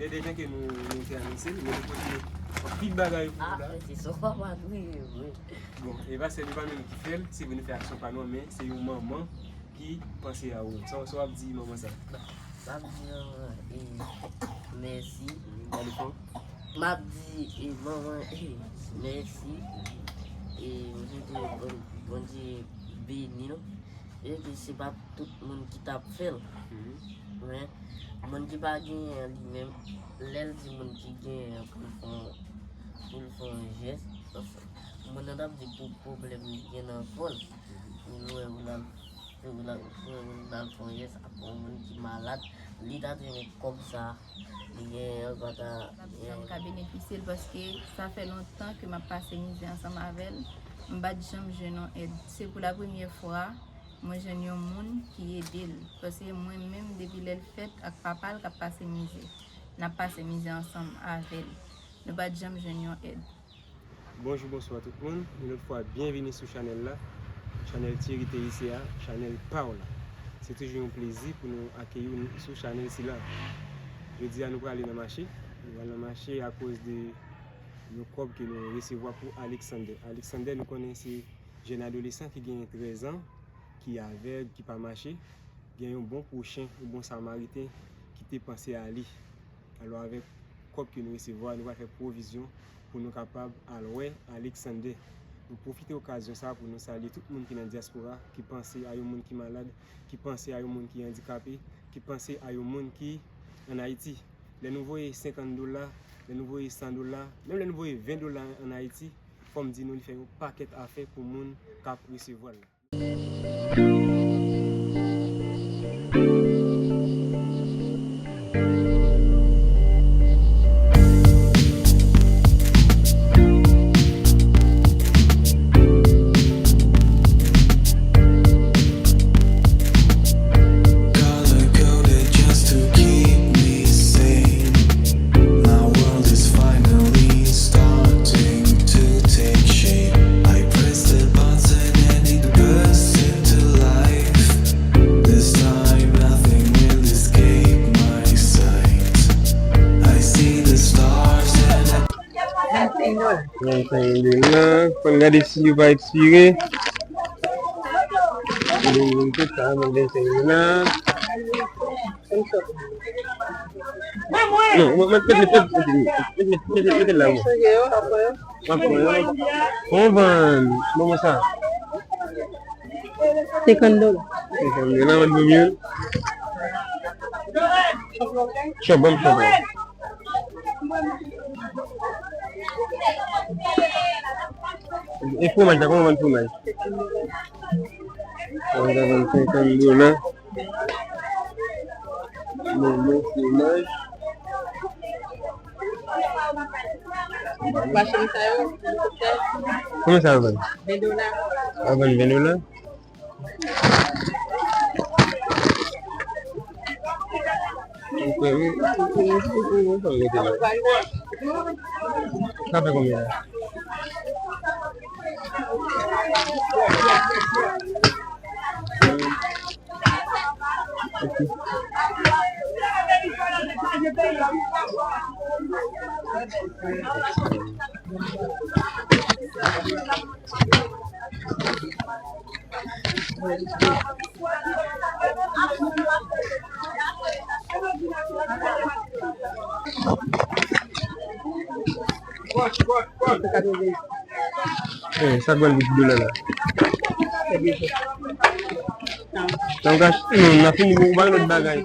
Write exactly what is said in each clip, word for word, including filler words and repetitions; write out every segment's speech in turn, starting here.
Se deja ke nou, nou te anonse l, men nou pote anpil bagay pou nou la. Ah, se sa, pa kriye vre. Bon, e pastè nou pa menm ki fè l, se vre nou fè aksyon pa nou, men se yon manman ki panse a ou. Sa, sa w ap di manman sa? M ap di manman, e, mèsi. Pale fò. M ap di, e, manman, e, mèsi. E, m swete Bon-, Bondye beni l. E ke se pa tout moun ki t ap fè l. Mhm. Men, moun ki pa genyen an li menm, lè l di moun ki genyen an pou l fè yon, pou l fè yon jès, moun nan t ap di pou pwoblèm li gen nan kò l. Mhm. Pou l wè, pou l al, pou l al, pou l al fè yon jès, apre yon moun ki malad, li ta dwe gen kòb sa, li genyen an, pa ta, Jan m ka benefisye l, paske sa fè lontan ke m ap pase mizè ansanm avè l, m pa t janm jwenn yon èd. Se pou la premyè fwa, mwen jwenn yon moun ki ede l. Paske mwen menm, depi lè l fèt ak papa l k ap pase mizè, n ap pase mizè ansanm avè l. Nou pa t janm jwenn yon èd. Bonjou, bonswa tout moun. Yon lòt fwa, byenvini sou chanèl la. Chanèl Thierry Théissé a, chanèl pa w la. Se toujou yon plezi pou nou akeyi w sou chanèl sila. Jodi a, nou prale nan mache. Nou pral nan mache akoz de yon kòb ke nou resevwa pou Alexander. Alexander, nou konnen se jèn adolesan ki genyen trèz an, ki avèg, ki pa mache, gen yon bon pwochen, yon bon samariten ki te panse a li. Alò, avèk kòb ke nou resevwa, nou pral fè pwovizyon pou nou kapab al wè Alexander. Nou pwofite okazyon sa a pou nou salye tout moun ki nan dyaspora, ki panse a yon moun ki malad, ki panse a yon moun ki andikape, ki panse a yon moun ki ann Ayiti. Lè nou voye senkant dola, lè nou voye san dola, menm lè nou voye ven dola ann Ayiti, fò m di nou, li fè yon pakèt afè pou moun k ap resevwa l la. Color coded just to keep me sane. My world is finally starting to take shape. I press the button and it bursts into life. This time nothing will escape my sight. I see the stars and I Vennsenk dola. Vennsenk dola. Fò n gade si yo pa ekspire. Vennsenk dola, vennsenk dola. Non, mwen, mwen, mete, mete, mete, mete, mete, mete la, mwen. Chanje yo, apre yo. Apre yo. Bon, ban, bon, bon, sa. Senkant dola. Senkant dola, mwen, bon, mil. Chan, ban m chan, ban. E fwomaj la, kòman w vann fwomaj? Mwen ta vann senkant dola. Bon, bon fwomaj. Machin sa yo, kòman sa yo vann? Ven dola. A vann ven dola? Sa fè konbyen la? Eh, sa k pral di dola la? Sa m ka achte? Non, n a fini, ou pa gen lòt bagay.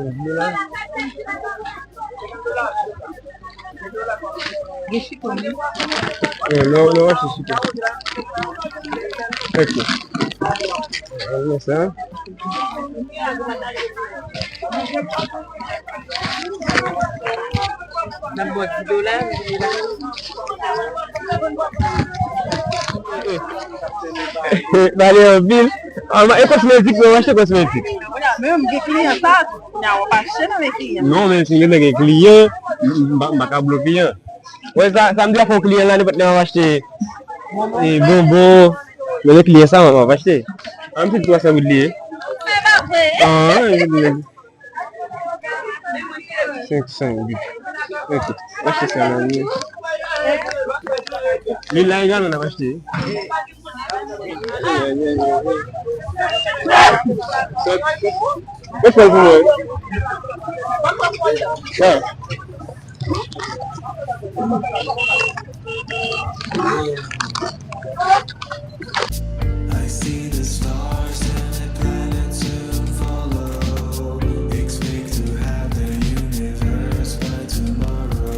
Dola. Gen chito, wi. Eh, non, non, achte chito. Ok. An sa. N ap bwè ti dola. Pale anpil. Ah, e kosmetik, non, achte kosmetik. Men m gen kliyan sa, kounya w ap achte nan men kliyan. Non, men si m gen kliyan, m, m, m pa ka blofe an. Wè, sa, sa m di a fè yon kliyan la, nenpòt lè m ap achte, e, bonbon, men lè kliyan sa, m ap achte. A, m fin twa san goud li ye. Ah, e, e, e. Senk san bif. Ok. Achte sa nan li. Li la egalman n ap achte. Mwen fè l pou mwen. Ah. I see the stars and the planets soon follow. Expect to have the universe by tomorrow.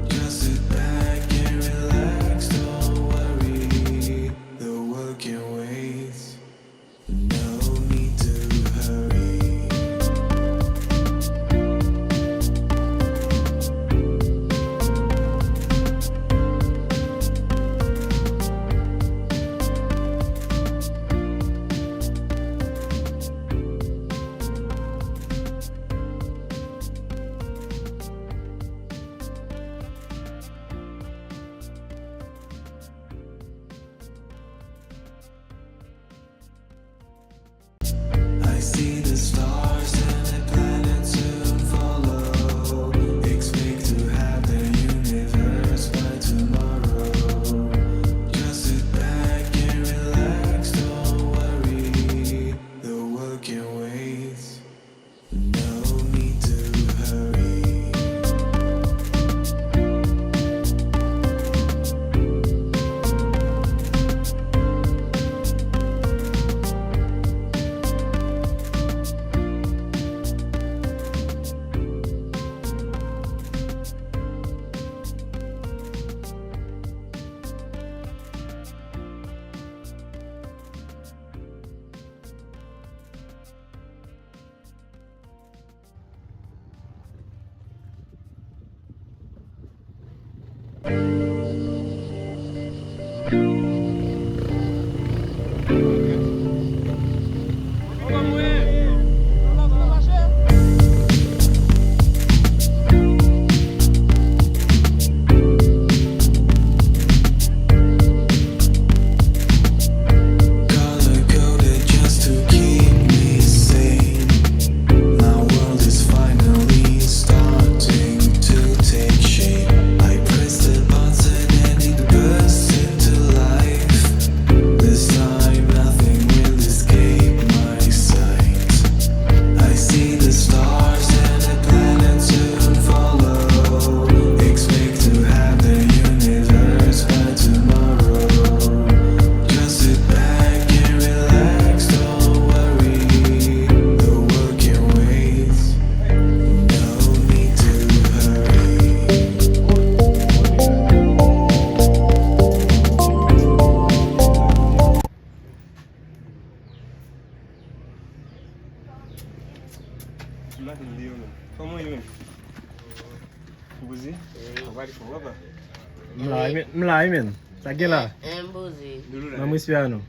Just sit back and relax, don't worry. The world can wait. No need to hurry. I see the stars and the planets soon follow. Expect to have the universe by tomorrow. Just sit back and relax, don't worry. The world can wait. No need to hurry. Color coded just to keep me sane. My world is finally starting to take shape. I press the button and it bursts into life. This time nothing will escape my sight. I see the stars and the planets soon follow. Expect to have the universe by tomorrow. Just sit back and relax, don't worry. The world can wait. No need to hurry. M maten deyò menm. Kòman w ye menm? Ou poze? Ou pale fò, papa. M la wi, men. M la wi, men. Sa gen la? M poze. Doulou la. Ban m respè a nou.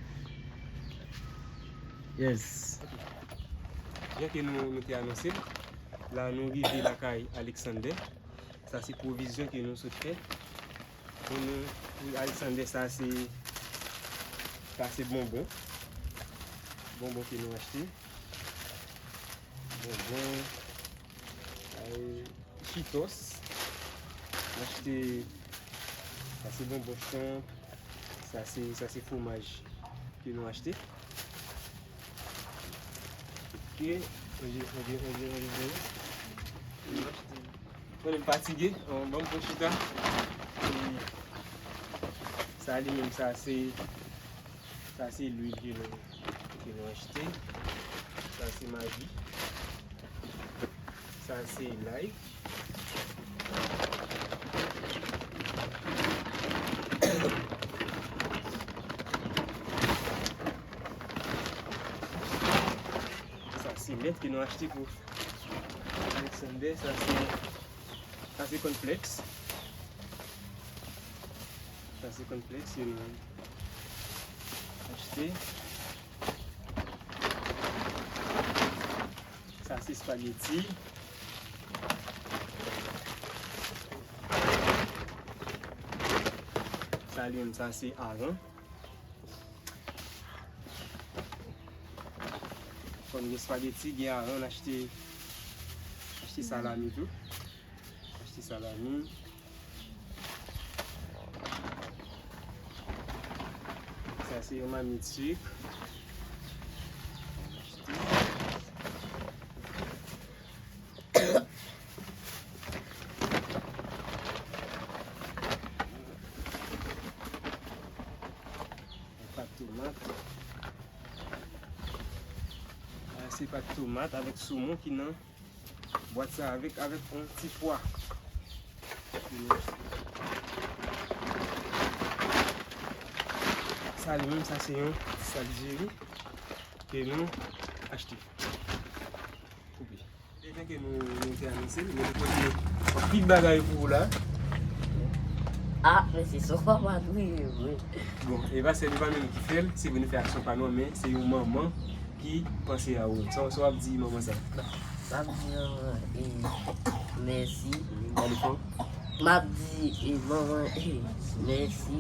Yes. Jan ke nou, nou te anonse l, la nou rive lakay Alexander. Sa se pwovizyon ke nou sot fè. Pou nou, pou Alexander, sa se, sa se bonbon. Bonbon ke nou achte. Bonbon, ay, Cheetos. Nou achte, sa se bonbon Trump. Sa se, sa se fwomaj ke nou achte. Ok, manje, manje, manje, manje, manje. Mwen menm fatige, bon, ban m pran chita. E sa li menm, sa se, sa se lwil ke nou, ke nou achte. Sa se magi. Sa se lay. Sa se lèt ke nou achte pou Alexander. Sa se, sa se cornflakes. Sa se cornflakes ke nou achte. Sa se espageti. Sa li menm, sa se aran. Kòm gen espageti, gen aran, n achte, achte Salami tou. Achte salami. Sa se yon mamit sik. Yon pat tomat. Sa se pat tomat avèk somon ki nan bwat sa avèk, avèk yon ti pwa. Sa li menm, sa se yon ti sak diri ke nou achte. Koupe. Detan ke nou, nou te anonse l, nou te pote anpil bagay pou ou la. Ah, men se sou fòmat wi, wi. Bon, e pa sèl, e pa nou menm ki fè l, se vre nou fè aksyon pa nou, men se yon manman ki panse a ou. Sa, sa w ap di manman sa? M ap di manman, e, mèsi. Pale fò. M ap di, e, manman, e, mèsi.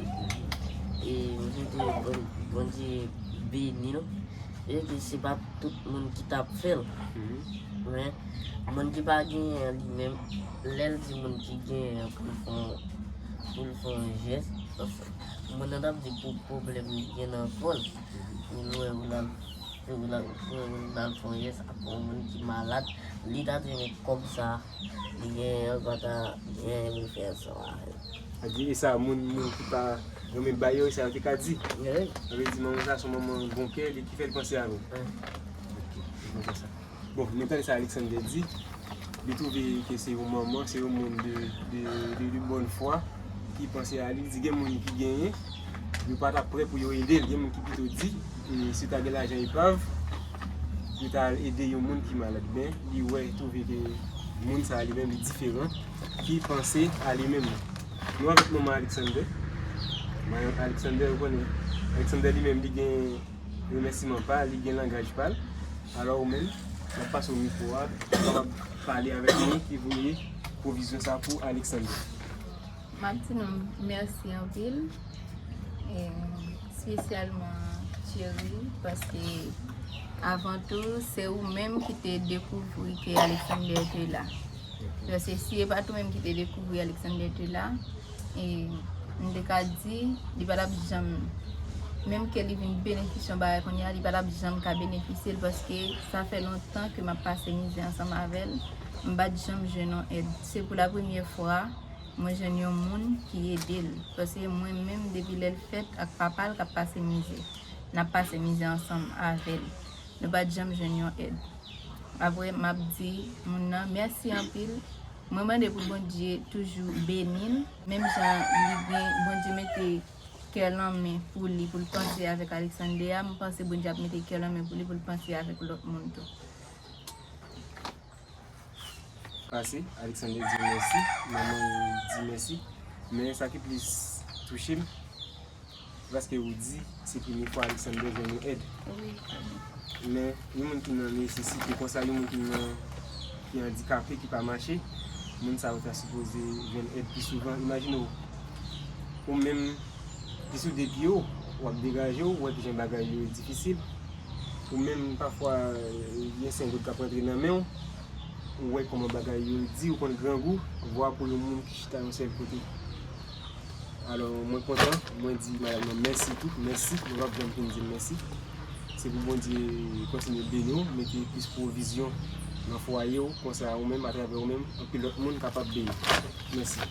E, m swete Bon-, Bondye beni l. E ke se pa tout moun ki t ap fè l. Mhm. Men, moun ki pa genyen an li menm, lè l di moun ki genyen an pou l fè yon, pou l fè yon jès, moun nan t ap di pou pwoblèm li gen nan kò l. Pou l wè ou l al, pou l al, pou l al fè yon jès, apre yon moun ki malad, li ta dwe gen kòb sa. Li gen yon kontan, li gen yon fè ansanm avè l. Sa di, e sa, moun, moun ki pa renmen bay yo, e sa yo te ka di. Wi. Sa vle di, manman sa, se yon manman bon kè, li ki fè l panse avè w. Wi. Ok, se konsa. Bon, nou tande sa Alexander di. Li twouve ke se yon manman, se yon moun de, de, de, de bòn fwa ki panse a li. Li di gen moun ki genyen, yo pa t ap prè pou yo ede l. Gen moun ki pito di, e, si yo ta gen lajan epav, yo ta al ede yon moun ki malad. Men, li wè, twouve ke moun sa a li menm, li diferan, ki panse a li menm. Nou avèk manman Alexander. Manman Alexander, ou konnen, Alexander li menm, li gen remèsiman pa l, li gen langaj pa l. Alò, ou menm, m ap pase w mikwo a, ou kapab pale avèk moun ki voye pwovizyon sa pou Alexander. M ap di nou mèsi anpil, e, espesyalman Thierry, paske avan tou, se ou menm ki te dekouvri ke Alexander te la. Paske si e pa t ou menm ki te dekouvri Alexander te la, e, m te ka di, li pa t ap janm, menm ke li vin benefisye yon bagay kounye a, li pa t ap janm ka benefisye l, paske sa fè lontan ke m ap pase mizè ansanm avè l, m pa t janm jwenn yon èd. Se pou la premyè fwa, mwen jwenn yon moun ki ede l. Paske mwen menm, depi lè l fèt, ak papa l k ap pase mizè. N ap pase mizè ansanm avè l. Nou pa t janm jwenn yon èd. Apre, m ap di moun nan mèsi anpil. Mwen mande pou Bondye toujou beni l. Menm jan li gen, Bondye mete kè l an men pou li, pou l panse avèk Alexander a, m panse Bondye ap mete kè l an men pou li, pou l panse avèk lòt moun tou. Pase, Alexander di mèsi, manman l di mèsi. Men sa ki plis touche m, se paske ou di se premye fwa Alexander jwenn yon èd. Wi. Men yon moun ki nan nesesite konsa, yon moun ki nan, ki andikape, ki pa mache, moun sa yo ta sipoze jwenn èd pi souvan. Imajine w, ou menm ki sou de pye w, w ap degaje w, ou wè kijan bagay yo difisil. Ou menm, pafwa, gen sengot k ap rantre nan men w, ou wè kòman bagay yo di, ou konn grangou, vwa pou yon moun ki chita yon sèl kote. Alò, mwen kontan, mwen di madanm nan mèsi tou, mèsi, mwen p ap janm fin di l mèsi. Se pou Bondye kontinye beni w, mete plis pwovizyon nan fwaye w, konsa ou menm, atravè ou menm, anpil lòt moun kapab beni. Mèsi.